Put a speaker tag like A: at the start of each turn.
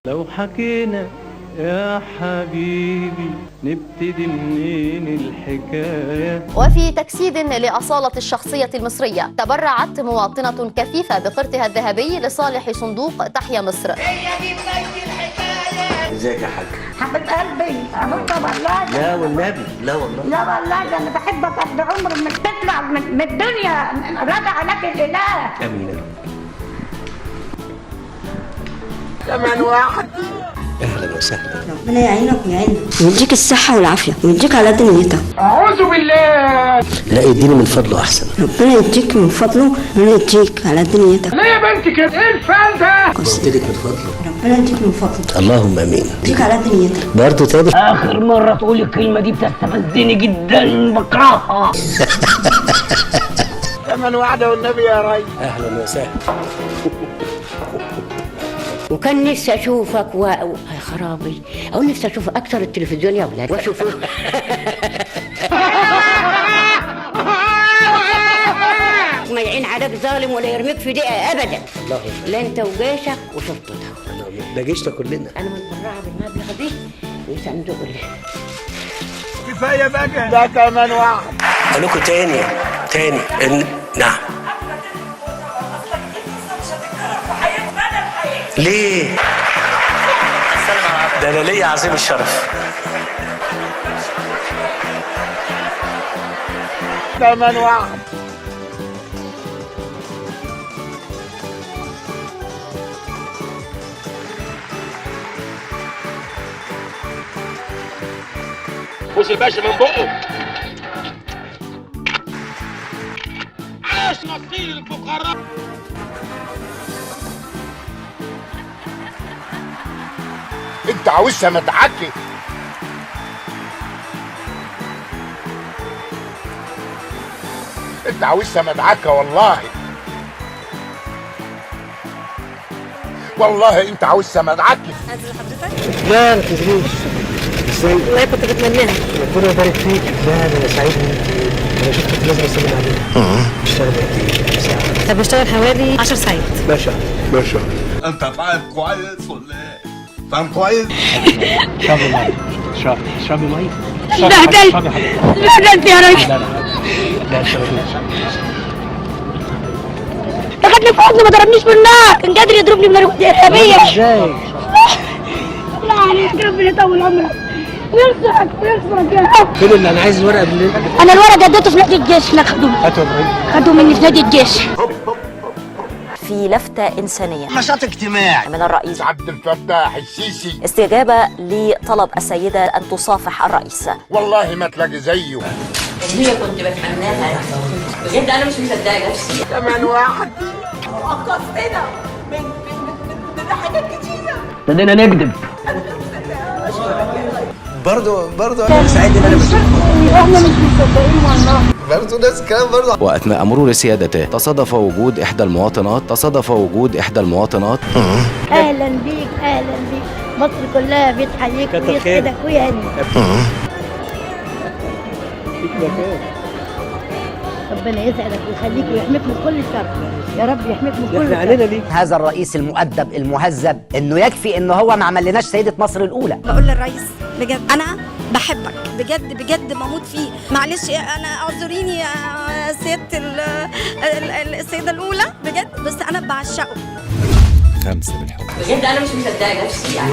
A: لو حكينا يا حبيبي نبتدي منين الحكاية.
B: وفي تجسيد لأصالة الشخصية المصرية، تبرعت مواطنة كفيفة بقرتها الذهبي لصالح صندوق تحيا مصر.
C: ازيك يا حاج؟
D: حبيب قلبي، ابوك والله.
C: لا والنبي، لا والله،
D: لا والله، ده انا بحبك قد عمر ما تطلع من الدنيا، رضى عليك الاله.
C: امين.
E: كمان واحد.
C: اهلا وسهلا.
F: ربنا يعينك ويعيننا ويديك الصحة والعافية ويديك على قد نيتك.
E: اعوذ بالله.
C: لا يديني من فضله احسن.
F: ربنا يديك من فضله، ربنا يديك على قد نيتك.
E: ليه يا بنتي كده؟ ايه الفال ده؟
C: قلت لك من فضله.
F: ربنا يديك من فضله.
C: اللهم امين.
F: يديك على قد نيتك.
C: برضه تاني.
G: آخر مرة تقولي الكلمة دي بتستفزني جدا، بكرهها.
E: كمان واحدة والنبي يا ريس.
C: اهلا وسهلا.
G: وكان نفسي اشوفك يا خرابي، او نفسي اشوف اكتر التلفزيون يا ولاد واشوف. ما يعين عليك ظالم ولا يرميك في دقيقة ابدا.
C: اللهم
G: لا انت وجيشك وشرطتك.
C: اللهم، ده جيشنا كلنا.
G: انا متبرعه بالمبلغ ده لصندوق
E: كفاية بقى، ده كمان واحد.
C: اقول لكم تاني تاني إن... نعم. ليه؟ ده انا ليا عظيم الشرف.
E: كمان واحد.
H: بوس الباشا من بقه. عاش نصير الفقراء.
E: انت عاوزها مدعكه. انت عاوزها مدعكه والله. والله انت عاوزها مدعكه.
C: لا ما تنزليش. ازاي؟
I: والله كنت بتمناها.
C: ربنا يبارك فيك. لا ده انا سعيد ان انت، انا شفتك لازم اسلم عليك. بتشتغل قد ايه؟ كام ساعة؟
I: طب بشتغل حوالي 10 ساعات.
C: ما شاء الله ما شاء الله.
E: انت فاهم كويس ولا ايه؟ فاهم كويس؟
C: اشربي مية، اشربي اشربي مية.
I: اتبهدلت اتبهدلت يا راجل.
C: لا لا لا اشربي.
I: ده خدني في حضنه ما ضربنيش بالنار، كان قادر يضربني بنار ارهابية.
C: ازاي؟
I: الله عليك، ربنا يطول عمرك ويرزقك ويرزقك يا رب.
C: فين اللي انا عايز الورقة بالليل؟
I: انا الورقة اديته في نادي الجيش هناك، خدوه
C: هاتوا يا ابراهيم.
I: خدوه مني في نادي الجيش.
B: في لفتة إنسانية
E: نشاط اجتماعي
B: من الرئيس
E: عبد الفتاح السيسي.
B: استجابة لطلب السيدة أن تصافح الرئيس.
E: والله ما تلاقي زيه.
J: هي كنت بتمناها بجد، انا مش مصدقه نفسي.
E: كمان واحد.
J: انقذتنا من من من من حاجات كتيرة.
G: ابتدينا نكذب.
C: برضه انا سعيد ان انا بشوفك.
I: احنا مش مصدقين والله.
E: برضه ناس كلام برضه.
K: وأثناء مرور سيادته تصادف وجود إحدى المواطنات، تصادف وجود إحدى المواطنات.
I: اهلا بيك، اهلا بيك، مصر كلها بتحييك
C: كتر خيرك.
I: ويسعدك ويهنيك. ربنا يسعدك ويخليك ويحميك من كل شر، يا رب يحميك من كل
C: احنا
I: شر.
C: علينا ليك.
L: هذا الرئيس المؤدب المهذب، انه يكفي انه هو ما عملناش سيدة مصر الاولى.
J: بقول للرئيس بجد انا بحبك بجد بجد، بموت فيه. معلش انا اعذريني يا سيادة السيدة الاولى بجد، بس انا بعشقه.
K: خمسة بالحب.
J: بجد انا مش مصدقه نفسي يعني.